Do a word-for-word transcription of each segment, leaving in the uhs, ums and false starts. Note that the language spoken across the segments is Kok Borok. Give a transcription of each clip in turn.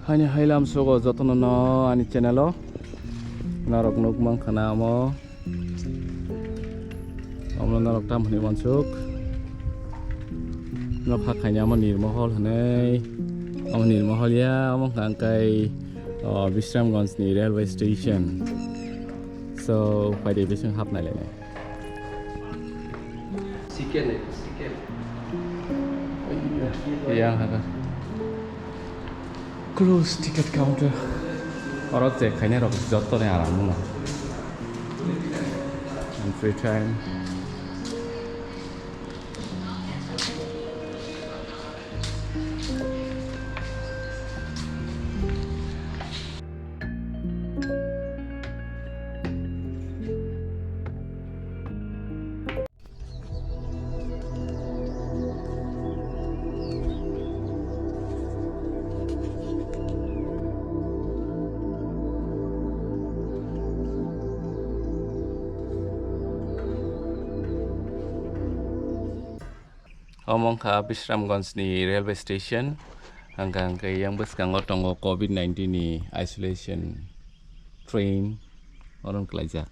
Haini hai lam sugo jotono no ani channel o norok nuk mankha na omo. Omo norok tam hwnwi mansuk. Nok hakhaini omo Nirmohol hwnwi. Omo Nirmohol ya, omo hwnkha hwnkhe, o, Bisramganj ni railway station. So, phaidi bising hapnai lainai. Chicken, chicken. Yang haka. Close ticket counter. Oro check khainai rok joto ni aram wngno. Entry time. Omo wngkha Bisramganj ni railway station. Hwnkha hwnkhe yang bwskango tongo covid nineteen ni isolation train, oro wng kwlaijak.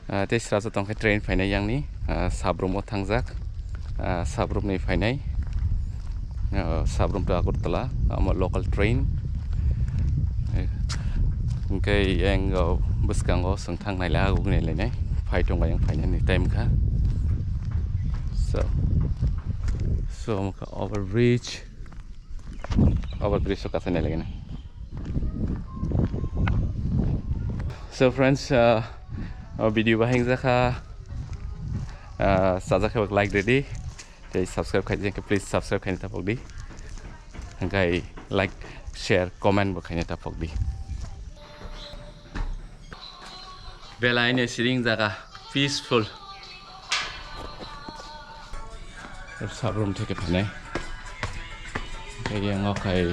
Ah, tei srasa tongkhe train phainai yangni, ah, Sabrum o thangjak, ah, Sabrum ni phainai, ah, Sabrum to Agartala, omo local train. Eh, hwnkhe yang, oh, bwskango chwng thang naila, agugwi nailainai, phai tongba yang phainani time kha. So, so, omo kha over bridge. Over bridge o kasai nai lagina. So friends, uh, o video bahai wngjakha, uh, sajak khe like redi, tei subscribe khai jeng khe please subscribe khaina tapok di, hwnkhe like, share, comment bo khaina tapok di. Belai no siring jaga, peaceful. Sabrum theke phanai. Tei yang o khai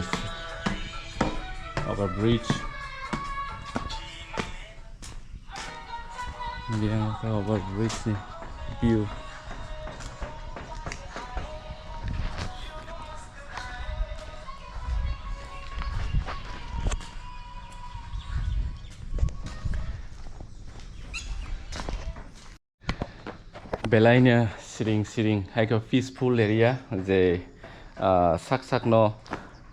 over bridge. Yang o khai over bridge ni view. Belaino siring siring, hai khe peaceful area, je, ah, sak sakno,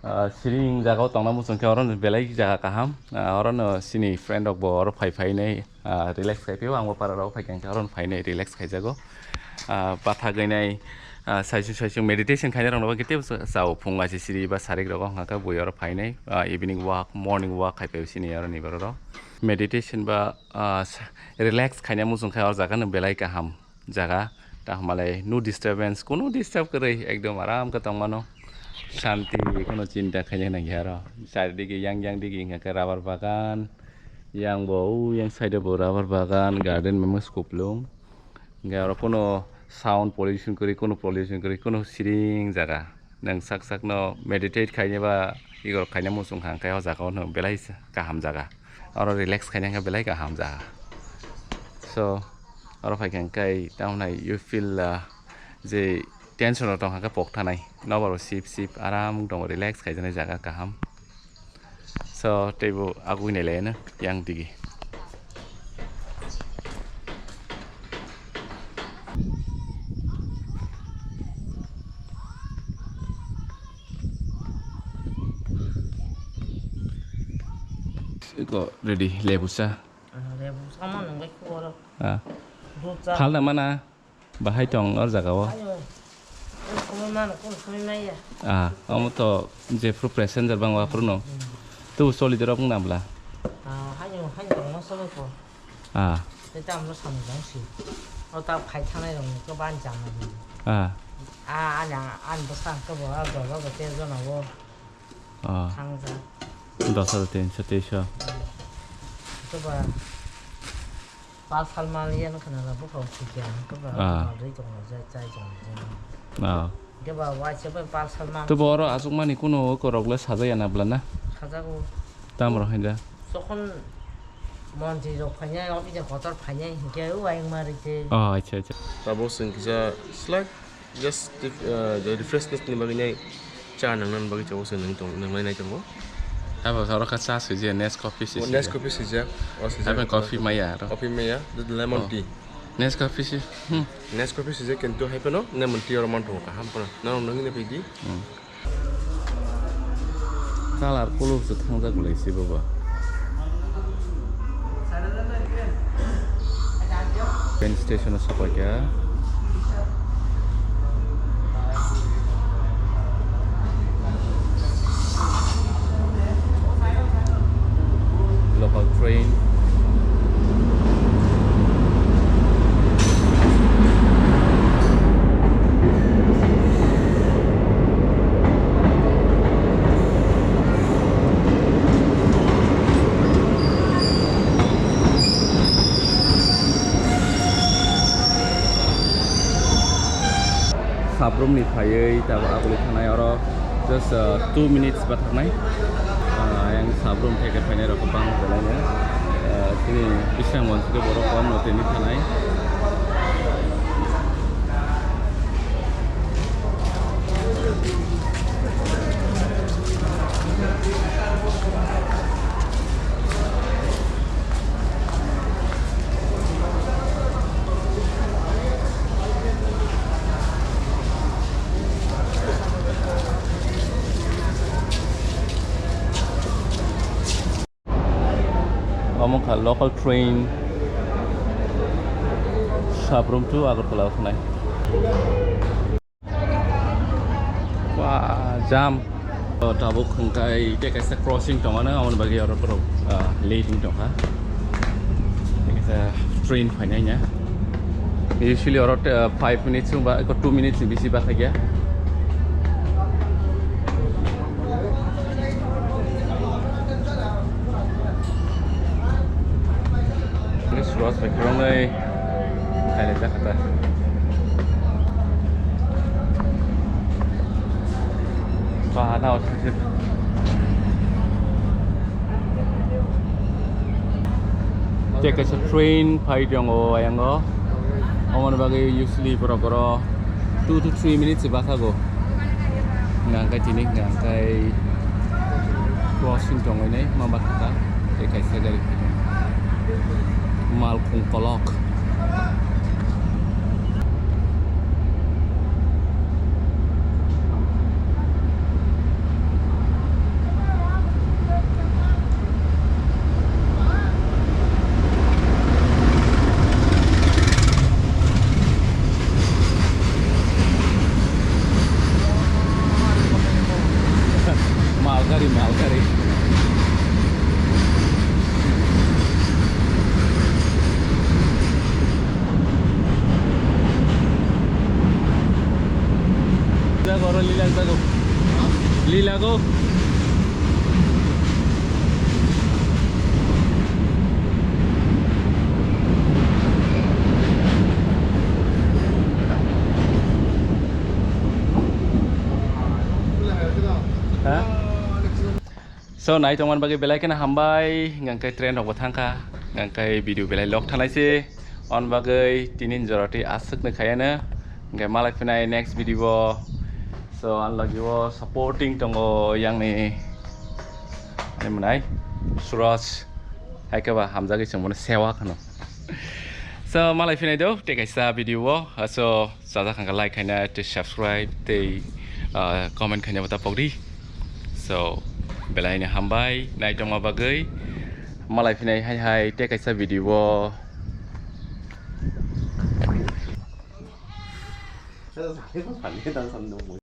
ah, siring jagao tongna muchung khe oro belai jaga kaham. Ah, orono chini friend rokbo oro phai phainai, ah, relax khai phio, angbo para rok phai khe oro phainai relax khaijago. Ah, bathagwi nai, ah, saisung saisung meditation khainai rokno bo khe teibo chao, phung aisisiri ba sarik rogo hwnkha khe bui oro phainai, ah, evening walk, morning walk khai phio chini oroni borok rok. Meditation ba, ah, sa-, relax khaina muchung khe o jaga no belai kaham jaga, tamo malai no disturbance, kunu disturb kwrwi, ekdom aram khe tongmano, shanti, kunu chinta khaina nangya oro. Chardigi yang yang digi hwnkha khe rubber bagan, yang bo o yang side o bo rubber bagan, garden memo kuplung. Hwnkhe oro kunu sound pollution kwrwi, kunu pollution kwrwi, kunu siring jaga. Nwng sak sakno meditate khainai ba igor khaina muchung kha, hwnkhe o jaga o nwng belai kaham jaga. Oro relax khaina hwnkhe belai kaham jaga. So, oro phai khe hwnkhe tamo nai you feel, uh, je tension rok tong kha khe pok thanai. Nobar bo sip sip aram tongo, relax khaijaknai jaga kaham. So, teibo agui nai laino yang digi. Iko ready, lebu sa. Ah, lebu sama nang bai kuboro. Ah. Dut sa. Halda mana? Bahai tong or jaga o? Hayo. Kunu mano, kunu sumi maya. Ah, omo to jephru passenger bang wa phru no. Hmm. Tu soli dorok wng nabla? Ah, hayo, hayo, tong ma soli ko. Ah. Tei tamo samung tong si. O ta phai thanai rok ni ko ban jama ni. Ah. Ah, ani, ani bwsa ang kebo, ah, dola bo te jona o. Ah. Thang ja. Dos hajar tinso teiso. Ko ba. Pal sal mal ya no khna la bukhang sikya, ko ba Ah. mal ri tong jai, jai tong jai. Ah. Ke ba wai se ba pal sal mal. To boro asuk mani kuno ko rok le sajaya na bla na? Sajago. Tam ro hinda. Sokhon monti rok phanya, office kotor phanya, ke wai ma ri te. Oh, acha, acha. Tabo sing kisa slide, just, uh, the refreshness ni bagwi nai. Cha nang nang bagwi chawo se nang tong, nang nai nai tongo. Abo oro kha cha swijak, Nescafe si swijak. Nescafe swijak, o swijak. Abo coffee maya aro. Coffee maya, the lemon tea. Nescafe si. Hmm. Nescafe swijak kintu hai phano lemon tea oro man tongo kaham phano. Nang nang ni pidi. Hmm. Colour kuluk se thangjak lai se baba. Train station o sopaikha. Local train. Sabrumni phaiwi tabuk aboni thanai oro just, uh, two minutes bathaknai. Uh, ayang sabrum theke phainai rok bang belai no. Uh, chini bising monsi borok kom no tini thanai. Omo kha local train Sabrum to Agartala o thanai. Wah, jam. O, tabuk hwnkhe tei kaisa crossing tongmani, aboni bagwi oro borok, ah, late wng tongkha. Tei kaisa train phainai ya. Usually oro, ah, five minutes wngba, eko two minutes ni bisi bathakya. Suraj bai kwbangwi khailaijakha ta. Ba, nao thangsi. Tei kaisa train phai tongo ayango. Omoni bagwi usually borok oro two to three minutes se bathago. Hwnka hwnkhe tini hwnka hwnkhe crossing tongwi nai ma bathakha tei kaisa gari malkhung kolok. Malgari, malgari. Jago, oro lila jago. Lila go. Ha? So, nai tongmani bagwi belai kheno hambai, hwnka hwnkhe train rokbo thangkha, hwnka hwnkhe video belai log thanai se, on bagwi tini jora twi aswkno khaiano, hwnkhe malai phinai next video o. So, ani logi o supporting tongo yangni, ani mwnai Suraj, hai khe ba hamjagwi chwng bono sewa kheno. So, malai phinai do, tei kaisa video o, so, chajak hwnka like khaina tei subscribe tei, ah, comment khaina bata pokdi. So, belai ni hambai naitongma bagwi. Malai phinai hai hai tei kaisa video o.